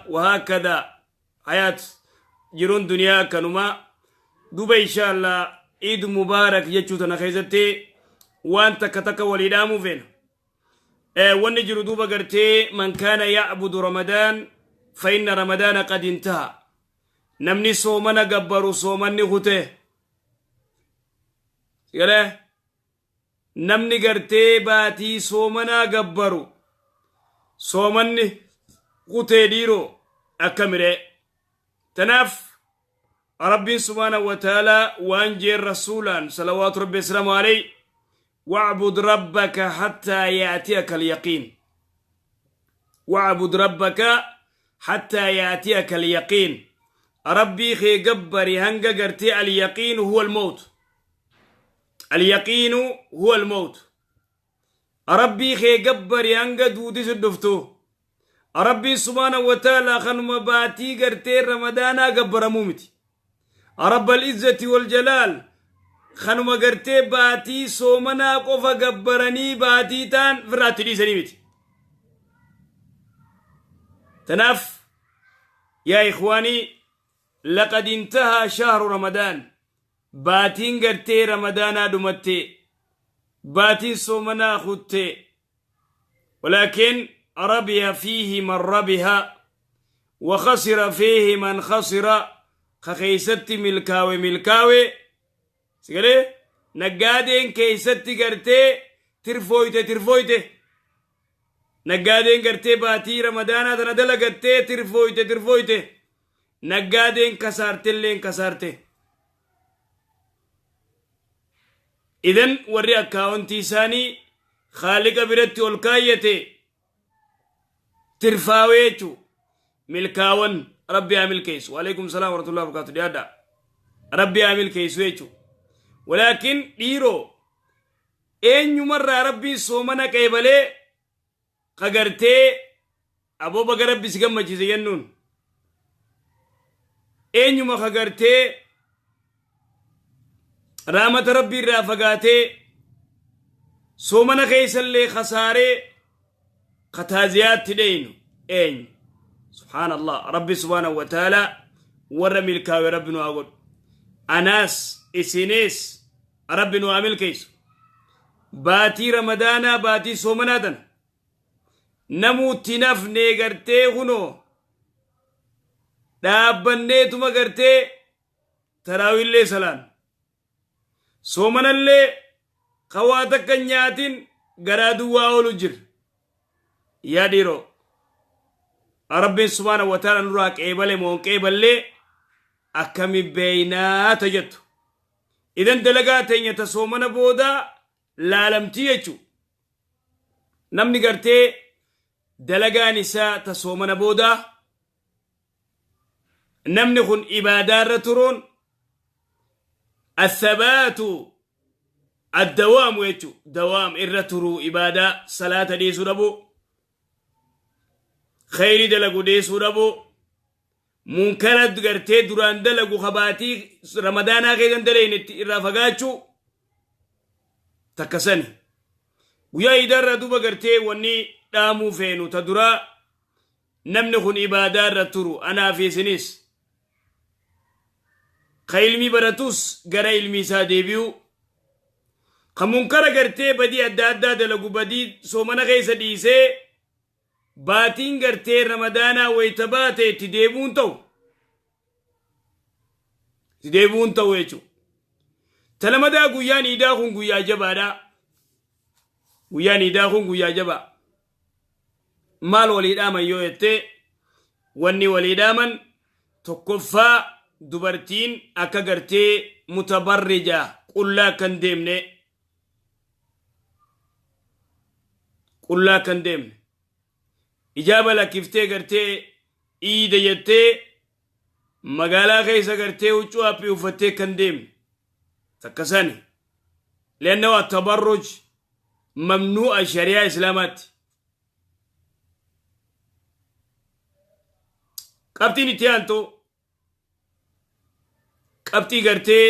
Wahaakada hayaat, jiruun duniyaa akkanuma. Duba insha Allah Iid Mubaarak jechuu tana keessatti waan takka takka walii dhaamuu feena. Wanni jiru duuba gartee, man kaana ya'budu Ramadaan fa inna Ramadaana qad intaha. Namni soomana gabbaru soomanni kute. Galee namni gartee baatii soomanaa gabbaru soomanni kutee dhiiroo akkamiree? Tanaaf Rabbiin subhaanahu wa ta'aalaa waan jeen rasuulaan salawaatu rabbi asalaamu alayhi: wa'bud rabbaka hattaa ya'tiyaka alyaqiin, wa'bud rabbaka hattaa ya'tiyaka alyaqiin. Rabbii kee gabbari hanga gartee alyaqiinu huwa almawt, alyaqiinu huwa almawt. Rabbii kee gabbari hanga duuti si dhuftu. Rabbiin subhaanahu wa ta'ala kanuma baatii gartee Ramadaanaa gabbaramuu miti. Rabbal izzati wal jalaal kanuma gartee baatii soomanaa qofa gabbaranii baatii taan firraatti dhiisanii miti. Tanaaf yaa ikhwaanii, laqad intahaa shahru Ramadaan. Baatiin gartee Ramadaanaa dhumatte, baatiin soomanaa kutte, walaakin rabiha fiihi man rabiha wa khasira fiihi man khasira. Ka keeysatti milkaawe milkaawe, sigalee naggaadeen keeysatti gartee tirfooyte tirfooyte, naggaadeen gartee baatii Ramadaanaa tana dalagattee tirfooyte tirfooyte, naggaadeen kasaartelleen kasaarte. Idan warri akkaawontii isaanii Khaaliqa biratti ol kaayyate tirfaawee jechuu milkaawan. Rabbi haa milkeessu. Waalaikum salaam warahmatullahi wabarakatuh. Dhiyaadha. Rabbi haa milkeessu jechuu. Walaakin dhiiroo, eenyumarraa Rabbiin soomana qeebalee ka gartee aboo baga Rabbi si gammachiise jennuun? Eenyuma ka gartee rahmata Rabbii irraa fagaatee soomana keessallee kasaaree ka taaziyaatti dheynu eenyu? Subhaanallah. Rabbi subhaanahu wa ta'ala warra milkaawe Rabbi nu haa godhu. Anaas isinis Rabbi nu haa milkeessu. Baatii Ramadaanaa, baatii soomanaa tana namuutti hin hafnee gartee kunoo dhaabbanneetuma gartee taraawiillee salaan, soomanallee kawaa takka hin nyaatin garaa duwwaa oolu jira. Yaa dhiiroo, Rabbiin subhaana wa ta'ala nurraa qeebale moo hin qeeballee akkami beeynaa ta jettu? Idan dalagaa teenya ta soomana boodaa laalamtii jechu. Namni gartee dalagaan isaa ta soomana boodaa, namni kun ibaadaarra turuun, athabaatu addawaamu jechu, dawaam irra turuu, ibaadaa salaata dhiisuu dhabuu, kheyrii dalagu dhiisuu dhabuu, munkara gartee duraan dalagu ka baatii Ramadaanaa keessan dalayne itti irraa fagaachuu takka sani. Guyyaa iidaarraa duuba gartee wanni dhaamuu feenu ta duraa, namni kun ibaadaa irra turu. Anaa fi isinis, ka ilmii baratus gara ilmii isaa deebi'u, ka munkara gartee badii adda addaa dalagu badii soomana keessa dhiisee baatiin gartee Ramadaanaa wayta baate itti deebi'uun ta'u, itti deebi'uun ta'u jechuudha. Talamadaa guyyaan iidaa kun guyyaa jabaadha. Guyyaan iidaa kun guyyaa jabaa. Maal walii dhaaman yoo jettee, wanni walii dhaaman tokkoffaa, dubartiin akka gartee mutabarrija qullaa akka hin deemne, qullaa akka hin deemne, ijaaba lakkiftee gartee iida jettee magaalaa keessa gartee huccuu haphii uffattee akka hin deemne takka sani. Liannahu attabarruj mamnuu'a shari'aa islaamaatti. Qabxiin itti aantu qabxii gartee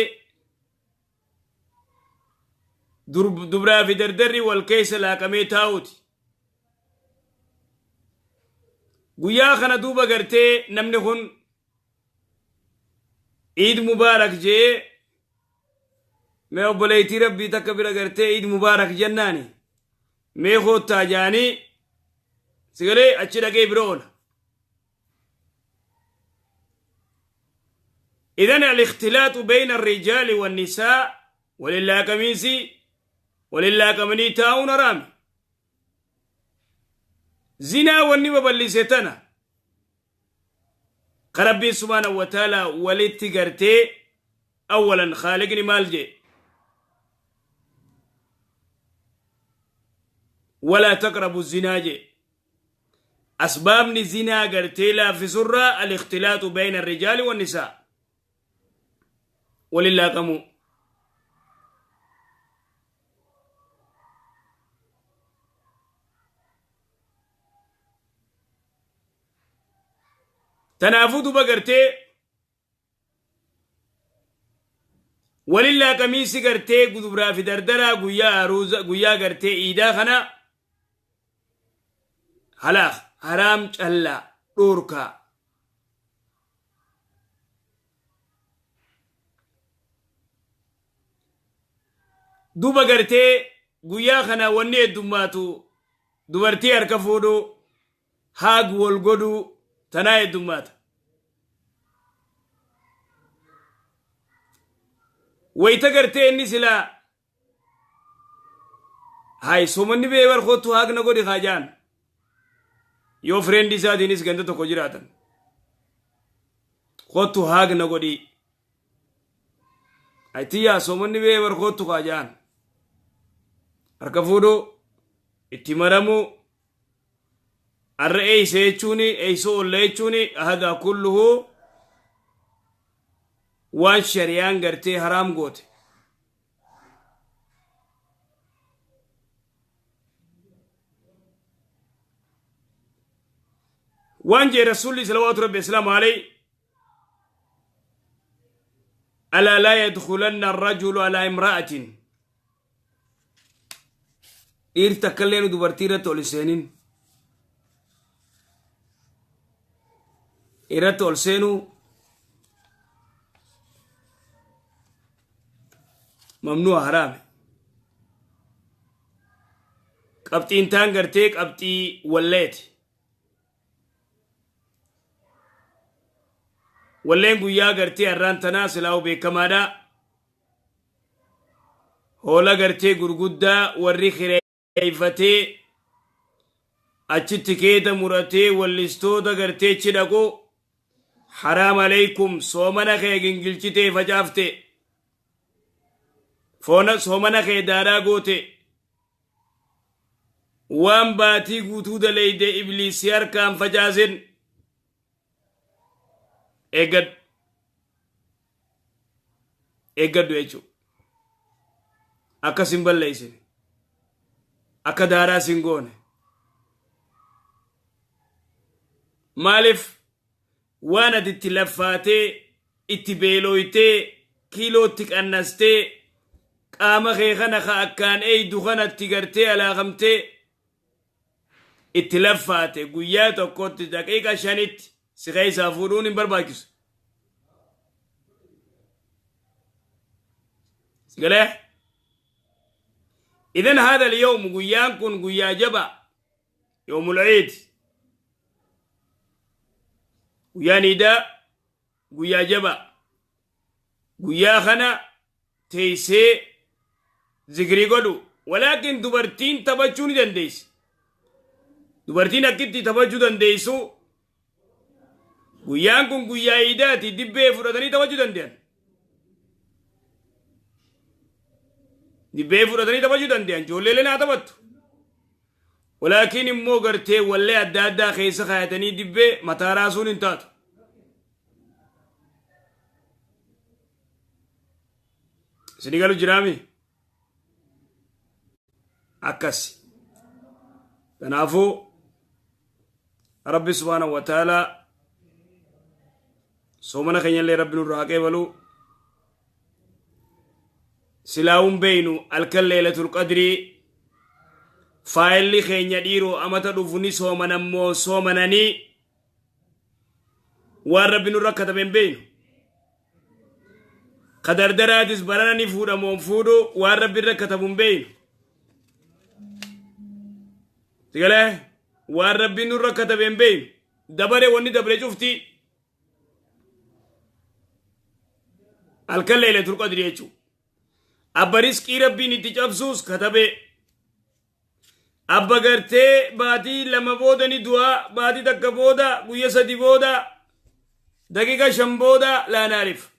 dubraa fi dardarri wal keessa laaqamee taa'uuti. Guyyaa kana duuba gartee namni kun Iid Mubaarak jee mee obboleettii rabbii takka bira gartee Iid Mubaarak jennaani mee koottaa jaanii sigalee achi dhaqee bira oola. إذن الاختلاط بين الرجال والنساء ولله كميسي ولله كمني تاون رامي Zinaa wanni babal'ise tana. Ka Rabbiin subhaanahu wa ta'aalaa walitti gartee awwalan khaaliqni maal jee? Walaa taqrabu zinaa jee. Asbaabni zinaa gartee laaffisurraa al-ikhtilaaxu bayna rijaali wan nisaa. Walin laaqamuu. Tanaafuu duba gartee walin laaqamiinsi gartee gudubraa fi dardaraa guyyaa aruuza guyyaa gartee iidaa kana halaaf haraam callaa dhoorkaa. Duba gartee guyyaa kana wanni heddummaatu dubartii harka fuudhuu, haag wal godhuu tanaa heddummaata. Wayita gartee inni silaa hay soomanni bee bar kottu haag na godhi haa jaan yoo fireendi isaatiinis ganda tokko jiraatan kottu haag na godhi Ay tiyyaa soomanni bee bar koottu kaa ja'an. Harka fuudhuu, itti maramuu, arra eeyse jechuuni, eeysoo olla jechuuni, hadaa kulluhu waan shari'aan gartee haraam goote. Waan jee Rasuulli salawaatu rabbi islaamu alayhi alaa laa yadkhulanna arrajulu alaa imra'atin dhiirti takka illee nu dubartii irratti ol hin seenin irratti ol seenuu mamnu'a haraame qabxiin taan gartee qabxii walleeti Walleen guyyaa gartee har'aan tanaa silaa'u beekamaadha. Hoola gartee gurguddaa warri kireeffatee achitti keeta muratee wallistoota gartee achi dhaqu haraam aleykum soomana kee gingilchitee facaafte foona soomana kee daaraa goote Waan baatii guutuu daleeyde ibliis si harkaan facaasin. Eeggadhu. Eeggadhu jechuudha. Akka sin balleessine. Akka daaraa sin goone. Maaliif waan ati itti laffaatee itti beelooytee kiilootti qannastee qaama kee kana ka akkaan eeydu kanatti gartee alaakamtee itti laffaate guyyaa tokkotti daqiiqa shanitti si keessaa fuudhuun hin barbaachisu. Sigalee? Idan haadha al-yawm guyyaan kun guyyaa jabaa yawmul ciid guyyaan iidaa guyyaa jabaa guyyaa kana teessee zikrii godhu walaakin dubartiin taphachuu ni dandeessi dubartiin akkitti taphachuu dandeessu guyyaan kun guyyaa iidaati dibbee fudhatanii taphachuu danda'an dibbee fudhatanii taphachuu danda'an ijoolleeleen haa taphattu Walaakiin immoo gartee wallee adda addaa keessa kaayatanii dibbee mataa raasuun hin taatu. Isinii galu jiraami? Akkasi. Kanaafuu Rabbi subhaanahu wa ta'aalaa soomana keenyallee Rabbi nurraa haa qeebalu. Silaawun beeynu halkan leelatul qadrii faayilli keenya dhiiroo amata dhufu ni soomanammoo soomananii Waan Rabbi nurra katabe hin beeynu. Ka dardaraatis barana ni fuudha moo hin fuudhu, waan Rabbi irra katabu hin beeynu. Sigalee waan Rabbi nurra katabe hin beeynu. Dabare wanni dabre cufti halkan Laylatul Qadri jechuudha. Abba risqii Rabbiin itti cabsuus katabee. Abba gartee baatii 2 booda ni du'a, baatii 1 booda, guyya 3 booda, daqiiqa 5 booda laa naarif.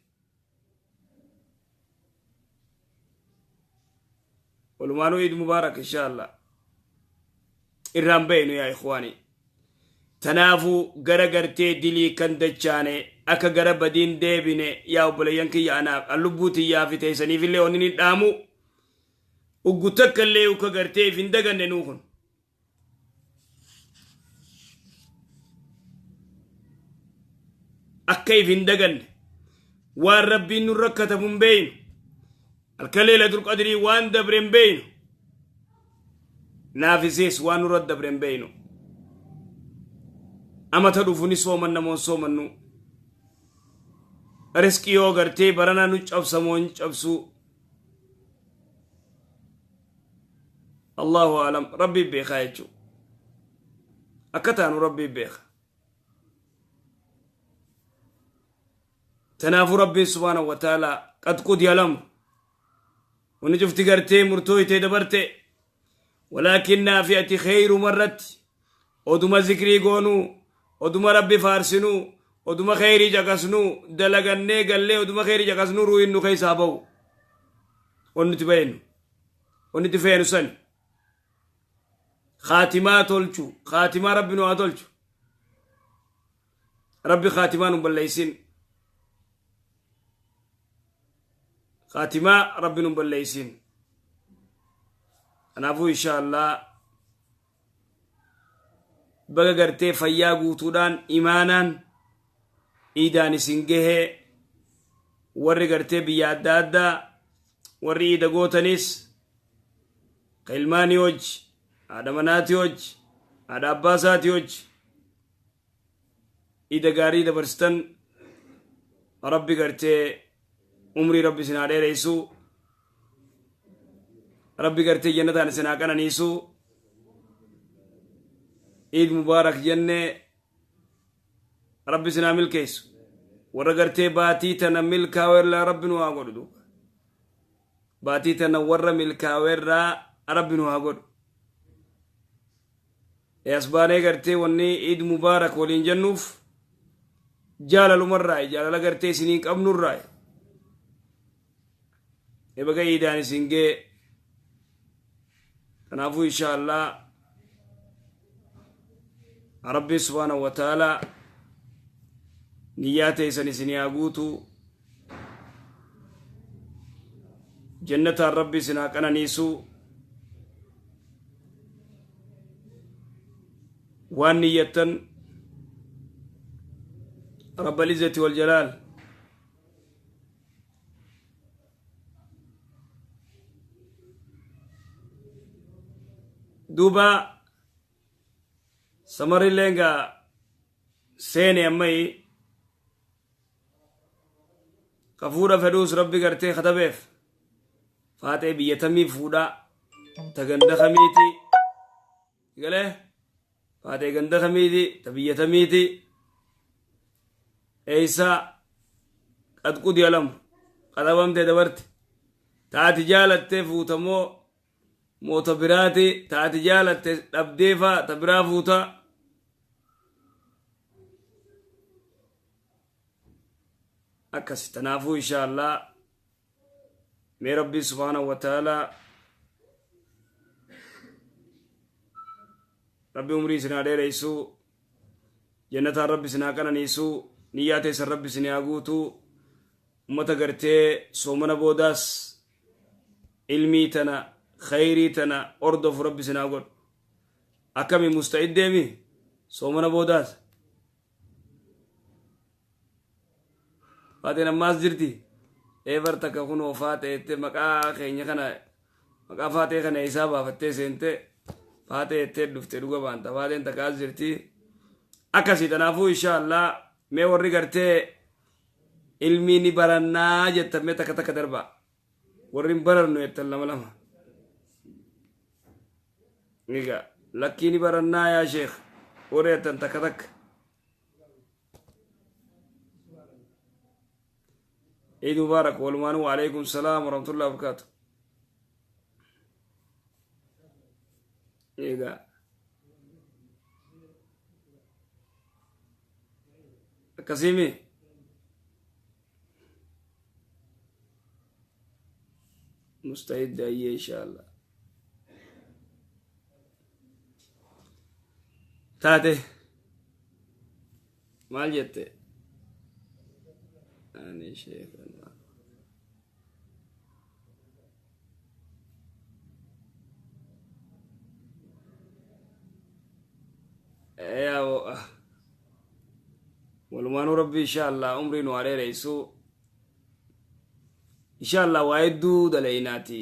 Walumaanuu Iid Mubaarak insha Allah. Irraan beeynu yaa ikhwaanii. Tanaafuu gara gartee dilii kan dachaane akka gara badiin deebine yaa obboleeyyan kiyya, anaaf an lubbuu tiyyaa fi teessaniifillee onni ni dhaamu. Uggu takka illee ukka gartee if hin daganne nuu kun. Akka if hin daganne, waan Rabbiin nurra katabu hin beeynu. Halkan Leelatul Qadrii waan dabre hin beeynu. Naafisees waan nurra dabre hin beeynu. Amata dhufu ni soomanna moo hin soomannu? Riskii yoo gartee barana nu cabsa moo hin cabsu? Allahu alam, Rabbii beekaa jechuu. Akka taanu Rabbii beeka. Tanaafuu Rabbiin subhaanahu wa ta'ala qad qudiya lamru. Wanni cufti gartee murtoo itee dabarte. Walaakinnaa fi ati kheyrumarratti oduma zikrii goonuu, oduma Rabbi faarsinuu, oduma kheyrii caqasnuu, dalagannee gallee oduma kheyrii caqasnuu ruuhin nu keessaa ba'u. Wanni nuti beeynu. Wanni nuti feenu sani. Khaatimaa tolchu. Khaatimaa Rabbi nu haa tolchu. Rabbi khaatimaa nu balleessin. Khaatimaa Rabbi nu balleessin. Kanaafuu insha Allah baga gartee fayyaa guutuudhaan imaanaan iidaan isin gahee. Warri gartee biyya adda addaa warri iida gootanis, ka ilmaanii hojji, haadha manaatii hojji, haadha abbaa isaatii hojji, iida gaarii dabarsitan. Rabbi gartee umrii Rabbi isin haa dheereessu. Rabbi gartee jannataan isin haa qananiisu. Iid mubaarak jenne. Rabbi isin haa milkeessu. Warra gartee baatii tana milkaawerraa Rabbi nu haa godhu. Duuba baatii tana warra milkaawerraa Rabbi nu haa godhu. As baanee gartee wanni Iid mubaarak waliin jennuuf jaalalumarraa, jaalala gartee isiniin qabnurraa. Baga iidaan isin gee. Kanaafuu insha Allah Rabbiin subhaanahu wa ta'ala niyyaa teessan isin haa guutu, jannataan Rabbi isin haa qananiisu. Waan niyyattan Rabbal izzati wal jalaal. Duuba samarilleen gaa seene ammayi ka fuudha fedhuus Rabbi gartee katabeef. Faaxee biyya tamii fuudha, ta ganda kamiiti galee, faaxee ganda kamiiti, ta biyya tamiiti, eeysa, qad qudiya lamru, qaxabamtee dabarte. Taati jaalattee fuutamoo moota biraati, taati jaalatte dhabdeefa ta biraa fuuta. Akkas tanaafuu insha Allah mee Rabbii subhaanahu wa ta'ala Rabbi umrii isin haa dheereessu, jannataan Rabbi isin haa qananiisu, niyyaa teessan Rabbi isin haa guutu. Ummata gartee soomana boodaas ilmii tana, khayrii tana ordofu Rabbi isin haa godhu. Akkami, musta'id deemi soomana boodaas? Faaxeen ammaas jirti. Eebar takka kunoo faaxee jettee maqaa keenya kana, maqaa faaxee kana isaa baafattee seente, faaxee jettee dhufte. Dhuga baanta, faaxeen takka as jirti. Akkasii tanaafuu insha Allah. Mee warri gartee ilmii ni barannaa jettan mee takka takka darbaa. Warri hin barannu jettan lama lama. Egaa lakkii ni barannaa yaa sheekh warri jettan takka takka. Eid Mubarak walumaanuu. Waalaikum salaam warahmatullahi wabarakatuh. Egaa akkasiimi mustahid ayyee inshallah taate maal jette ani sheekh yaa walumaanuu. Rabbi insha Allah umrii nu haa dheereysu. Insha Allah waa hedduu dalaynaati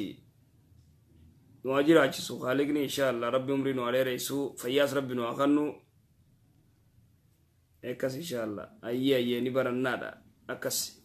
nu haa jiraachisu Haaliqni. Insha Allah Rabbi umrii nu haa dheereysu, fayyaas Rabbi nu haa kannu. Akkas insha Allah. Ayyee, ayyee, ni barannaadha akkas.